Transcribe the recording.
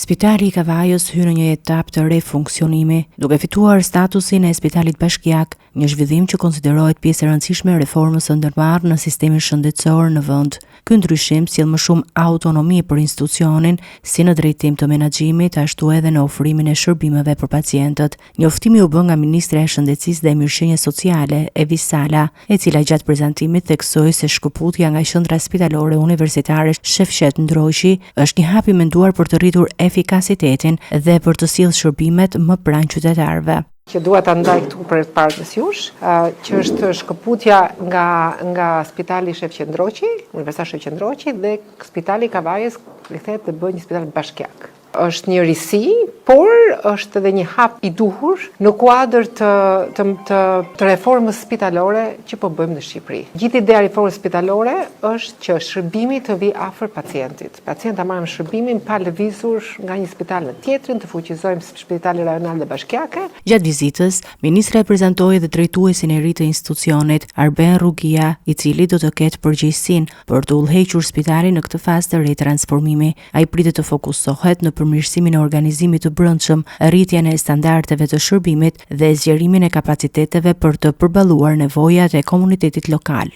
Spitali i Kavajës hyn në një etapë të re funksionimi, duke fituar statusin e spitalit bashkiak, një zhvillim që konsiderohet pjesë e rëndësishme e reformës së ndërmarrë në sistemin shëndetësor në vend. Ky ndryshim sjell më shumë autonomi për institucionin, si në drejtim të menaxhimit, ashtu edhe në ofrimin e shërbimeve për pacientët. Njoftimi u bë nga ministrja e Shëndetësisë dhe Mirëqenies Sociale, Evis Sala, e cila gjatë prezantimit theksoi se shkëputja nga Qendra Spitalore Universitare Shefqet Ndroqi është një hap i menduar për të rritur efikasitetin dhe për të sjellë shërbimet më pranë qytetarëve. Që dua ta ndaj këtu për herë të parë mes jush, që është shkëputja nga nga Spitali Shefqet Ndroqi, Universitar Shefqet Ndroqi dhe Spitali i Kavajës rikthehet të bëhet një spital bashkiak. Është një risi, por është edhe një hap i duhur në kuadër të të të, të reformës spitalore që po bëjmë në Shqipëri. Gjithë ideja e reformës spitalore është që shërbimi të vijë afër pacientit. Pacienti ta marrë shërbimin pa lëvizur nga një spital në tjetrin, të fuqizojmë spitalet rajonale dhe bashkiake. Gjatë vizitës, ministrja prezantoi edhe drejtuesin e ri të institucionit, Arben Rrugia, i cili do të ketë përgjegjësinë për të udhëhequr spitalin në këtë fazë të re transformimi. Ai pritet të fokusohet në përmirësimin e organizimit të brendshëm, rritjen e standardeve të shërbimit dhe zgjerimin e kapaciteteve për të përballuar nevojat e komunitetit lokal.